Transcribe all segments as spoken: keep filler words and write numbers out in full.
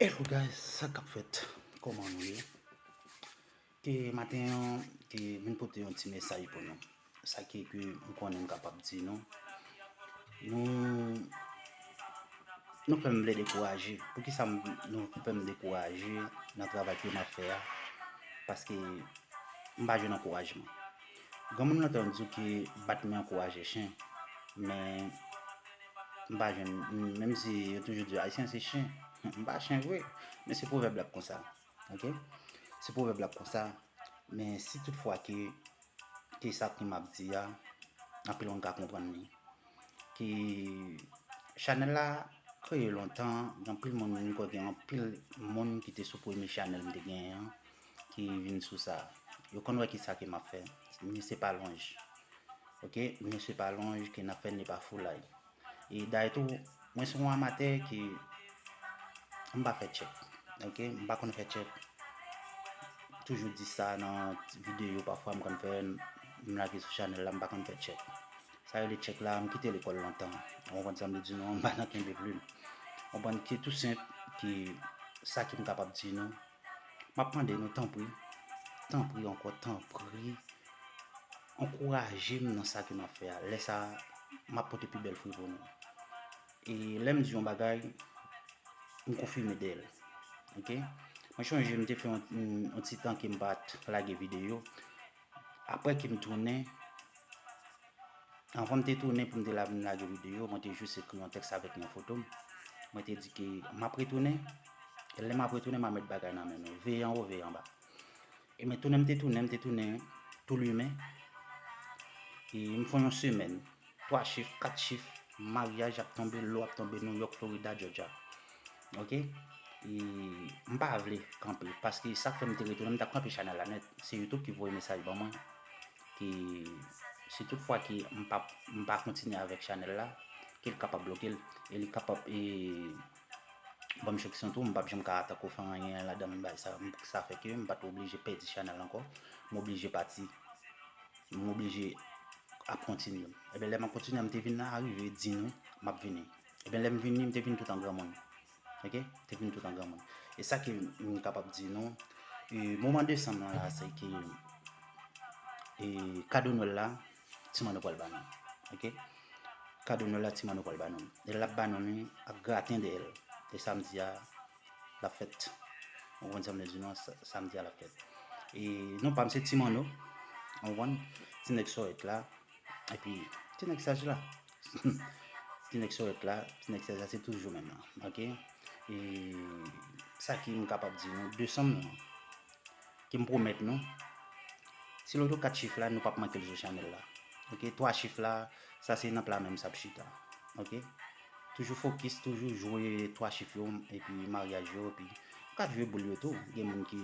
Hello guys, sa k ap fèt? Kòman nou ye? Ke maten an, ke vin pote yon ti mesaj pou nou. Sa ki ke m konnen m kapab di nou. Nou, nou fè m vle dekouraje. Poukisa m, nou fè m dekouraje nan travay ke m ap fè a? Paske m pa jwenn ankourajman. Granmoun nan te di w ke bat men ankouraje chen, men m pa jwenn, menm si yo toujou di Ayisyen se chen, m pa chen vre, men se pwovèb la k konsa, ok? Se pwovèb la k konsa, men si tout fwa ke, ke sa ke m ap di a, anpil moun ka konprann li. Ke chanèl la kreye lontan, gen anpil moun, m kwè gen anpil moun ki te sou premye chanèl m te genyen an, ki vin sou sa. Yo konn wè ki sa ke m ap fè. Misye pa lonj. Ok, misye pa lonj, ke n ap fè n li pa foulay. E dayè tou, mwen se yon amatè ki m pa fè tchèk. Ok, m pa konn fè tchèk. Toujou di sa nan videyo, pafwa m konn fè, m lage sou chanèl la, m pa konn fè tchèk. Sa rele tchèk la, m kite lekòl lontan. Ou konprann sa m vle di nou, m pa nan kenbe plim. Ou konprann, ki tou senp, ki sa ki m kapab di nou. M ap mande nou, tanpri, tanpri ankò, tanpri, ankouraje m nan sa ke m ap fè a. Lè sa a, m ap pote pi bèl fwi pou nou. E lè m di yon bagay, m konfime dèyè l. Ok? Mwen chonje m te fè yon, yon, yon ti tan ke m pa t lage videyo. Apre ke m tounen, anvan m te tounen pou m te la vin lage videyo, mwen te jis ekri yon tèks avèk yon foto m. Mwen te di ke m ap retounen. E lè m ap retounen, m a met bagay nan men nou. Veye anwo, veye anba. E men tounen m te tounen, m te tounen tou limen. E m fè yon semèn. Twa chif, kat chif, maryaj ap tonbe, lo ap tonbe, New York, Florida, Georgia. Ok? E m pa vle kanpe, paske sa k fè m te retounen, m t ap kanpe chanèl la nèt. Se YouTube ki voye mesaj ban mwen, ke si tout fwa ke m pa, m pa kontinye avèk chanèl la, ke l kapab bloke l, e li kapab, e, ban m sanksyon tou, m p ap janm ka tankou fè anyen ladan m, bagay sa, m, sa fè ke m pa t oblije pèdi chanèl ankò, m oblije pati. M oblije ap kontinye. Ebyen, lè m ap kontinye, m te vin arive di nou, m ap vini. Ebyen, lè m vini, m te vin tout an granmoun. Ok? M te vin tout an granmoun. E sa ke m kapab di nou, e, moman desanm nan la, se ke, e, kado Nwèl la, Ti Manno pral ba nou. Ok? Kado Nwèl la, Ti Manno pral ba nou. E l ap ba nou li ak graten dèyè l. E samdi a, l ap fèt. Ou konprann sa m vle di nou, sa-, samdi a l ap fèt. E non pa m se Ti Manno. Ou konprann? Ti nèg sòrèt la. Epi, ti nèg saj la. Ti nèg sòrèt la, ti nèg saj la, se toujou menm nan. Ok? E sa ki m kapab di nou, desanm nan, ke m pwomèt nou, ti loto kat chif la, nou p ap manke l sou chanèl la. Ok? Twa chif la, sa se nan pla menm sa ap chita. Ok? Toujou fokis, toujou jwe twa chif yo, epi maryaj yo, epi ou ka jwe boul yo tou. Gen moun ki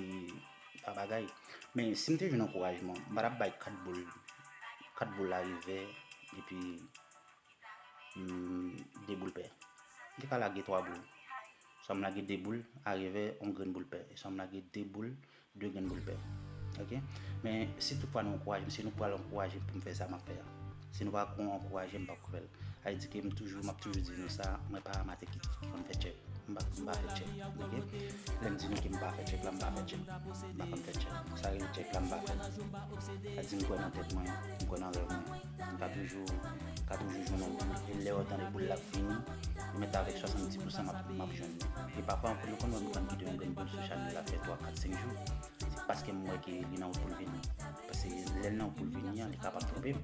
pa bagay. Men si m te jwenn ankourajman, m pa t ap bay kat boul, kat boul a revè, epi, hmm, de boul pè. M te ka lage twa boul. Swa m lage de boul a revè, yon grenn boul pè. Swa m lage de boul, de grenn boul pè. Ok? Men si tout fwa nou ankouraje m, si nou pral ankouraje m pou m fè sa m ap fè a. Si nou pa ankouraje m, m p ap fè l. Sa vle di ke m toujou, m ap toujou di nou sa, mwen pa amatè ki, ki konn fè tchèk. M pa, m pa fè tchèk. Ok? Lè m di nou ke m pa fè tchèk la, m pa fè tchèk. M pa konn fè tchèk. Sa rele tchèk la, m pa fè l. Sa di m kwè nan tèt mwen, m kwè nan rèv mwen. M ka toujou, ka toujou jwenn yon boul. E lè w tande boul la fini, ou mèt avèk swasanndis pousan m ap, m ap jwenn li. E pafwa, nou konn wè m konn kite yon grenn boul sou chanèl la fè twa, kat, senk jou. Se paske m wè ke li nan wout pou l vini. Paske lè l nan wout pou l vini an, li kapab twonpe m.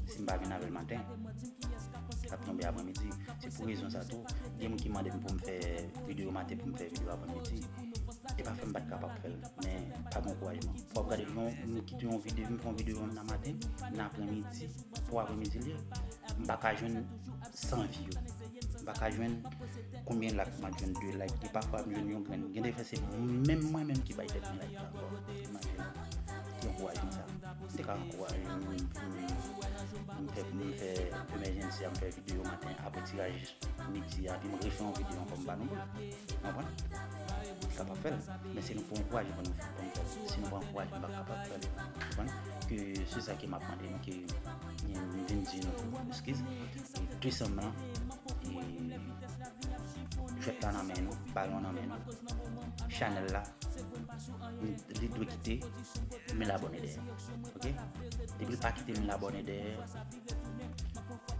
Si m pa vin avè l maten, l ap tonbe aprèmidi. Se pou rezon sa tou, gen moun ki mande m pou m fè videyo maten, pou m fè videyo aprèmidi. E pa fè m pa t kapab fè l, men pa gen ankourajman. Fò w gade, yon, m kite yon videyo, m fè yon videyo nan maten, nan aprèmidi, pou aprèmidi l ye. M pa ka jwenn san view. M pa ka jwenn konbyen like, m ap jwenn de like. E pafwa m jwenn yon grenn. Gen de fwa se menm mwen menm ki bay tèt mwen like la ankò. Imajine. Ki ankourajman sa. M te ka ankouraje m, m, m, m fè, m fè emèjènsi a, m fè videyo maten apre tiraj midi a, epi m refè yon videyo ankò, m ba nou boul. Ou konprann? Kapab fè l. Men se nou pou ankouraje pou nou, pou nou fè l. Si nou pa ankouraje, nou pa kapab fè l. Ou konprann? Ke se sa ke m ap mande nou, ke m vin di nou tou, eskiz. E desanm lan, e jwèt la nan men nou, balon nan men nou. Chanèl la, li dwe kite mil abòne dèyè. Ok? Depi l pa kite mil abòne dèyè,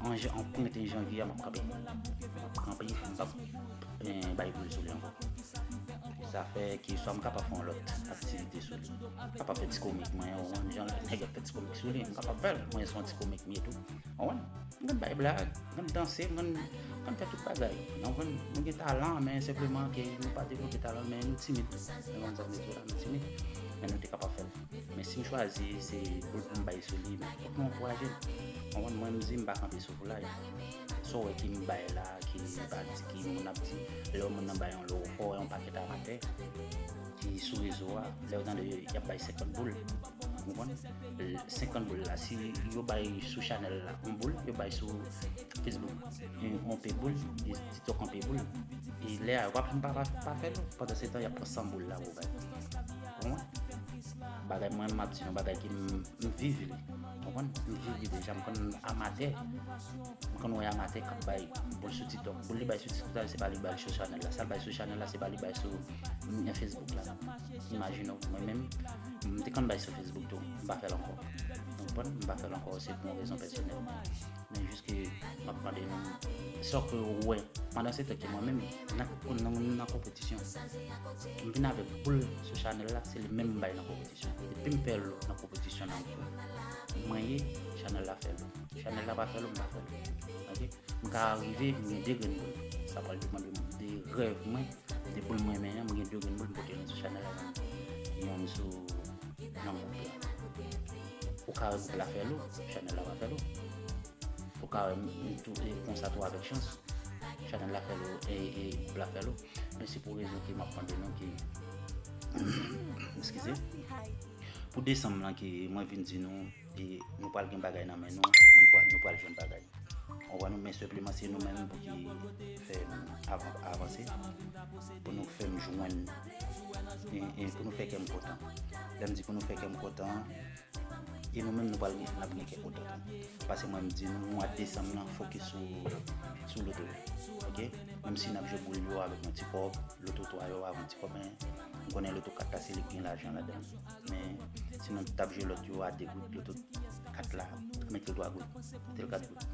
an jan, an pwent janvye a, m ap kanpe. M ap kanpe, m p ap eh, bay boul sou li ankò. Sa fè ke swa m kapab fè yon lòt aktivite sou li. M kapab fè ti komik mwen, ou konn jan nèg ap fè ti komik sou li, m kapab fè l. Mwen se yon ti komik m ye tou. Ou konprann? M konn bay blag, m konn danse, m konn, m konn fè tout bagay. Ou konprann? Nou gen talan, men senpleman ke nou pa devlope talan, men nou timid tou. Nou konn sa m vle di la, nou timid, men nou te kapab fè l. Men si m chwazi, se boul pou m bay sou li, men fòk nou ankouraje l. Ou konprann? Mwen, m di m pa kanpe sou foulay. Sa w wè ke m bay la, ke pa di ke moun ap di, lè yon moun nan bay yon lòfò, yon pakèt amatè ki sou rezo a, lè yo tande y ap bay senkant boul. Ou konprann? Senkant boul la, si yo bay sou chanèl la yon boul, yo bay sou Facebook yon pe boul, TikTok yon pe boul. E lè a, yo p ap pa, pa, pa fè l, pandan se tan, y ap pran san boul la pou bay. Ou konprann? Bagay mwen, m ap di nou, bagay ke m, m viv li. Ou konprann? M viv li deja, m konn amatè. M konn wè amatè k ap bay boul sou TikTok. Boul li bay sou TikTok la, se pa li bay sou chanèl la. Sa l bay sou chanèl la, se pa li bay sou, mm, Facebook la. Imajine w, mwen menm, m te konn bay sou Facebook tou. M pa fè l ankò. Ou konprann? M pa fè l ankò, se pou yon rezon pèsonèl. Men jis ke m ap mande nou, sa ke w wè, pandan se tan ke mwen menm, nan, nan, nan konpetisyon, m vin avèk boul sou chanèl la, se li menm m bay nan konpetisyon. Depi m fè lou nan konpetisyon nan kou, mwen ye, chanèl la fè lou. Chanèl la pa fè lou, m pa fè lou. Ok? M ka rive, m gen de grenn boul. Sa pral depann de, de rèv mwen, de boul mwen renmen an, m gen de grenn boul, m pote youn sou chanèl la, youn sou, nan gwoup la. Ou ka wè gwoup la fè lou, chanèl la pa fè lou. Ou ka wè m, m tou, e konsa tou avèk chans, chanèl la fè lou, e, e gwoup la fè lou. Men se pou rezon ke m ap mande nou ke, eskize, pou desanm lan ke mwen vin di nou, e nou pral gen bagay nan men nou, nou pral, nou pral jwenn bagay. Ou wè nou, men senpleman se nou menm pou ki fè m avan, avanse, pou nou fè m jwenn, e, e pou nou fè kè m kontan. Lè m di pou nou fè kè m kontan, e nou menm nou pral gen, n ap gen kè kontan tou. Paske mwen m di nou, mwa desanm nan fokis sou, sou loto. Ok? Menm si n ap jwe boul yo avèk yon ti kòb, loto twa yo avèk yon ti kòb, men m konnen loto kat la se li k gen lajan ladan l. Men si nou t ap jwe lòt yo a de goud, loto kat la, mete l twa goud, mete l kat goud.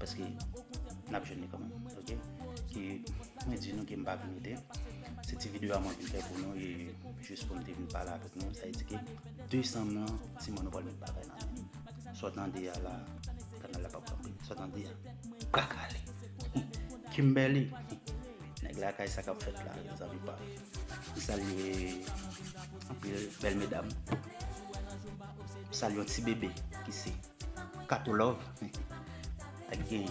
Paske n ap jwenn li kanmenm, ok? Ke mwen di nou ke m pa vin rete. Se ti videyo a mwen vin fè pou nou, e jis pou m te vin pale avèk nou. Sa vle di ke desanm lan, ti mòn nou pral met bagay nan men. Sa w tande a la, kanal la p ap kanpe. Sa w tande a, pral ale. Kimberly. Nèg lakay, sa k ap fèt la, zanmi pa m. M salye anpil bèl medam. M salye yon ti bebe ki se Kato Love. Ak gen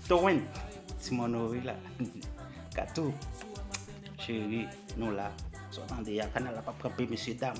Towen, Ti Monori la. Kato, cheri, nou la. Sa w tande a, kanal la p ap kanpe, mesye dam.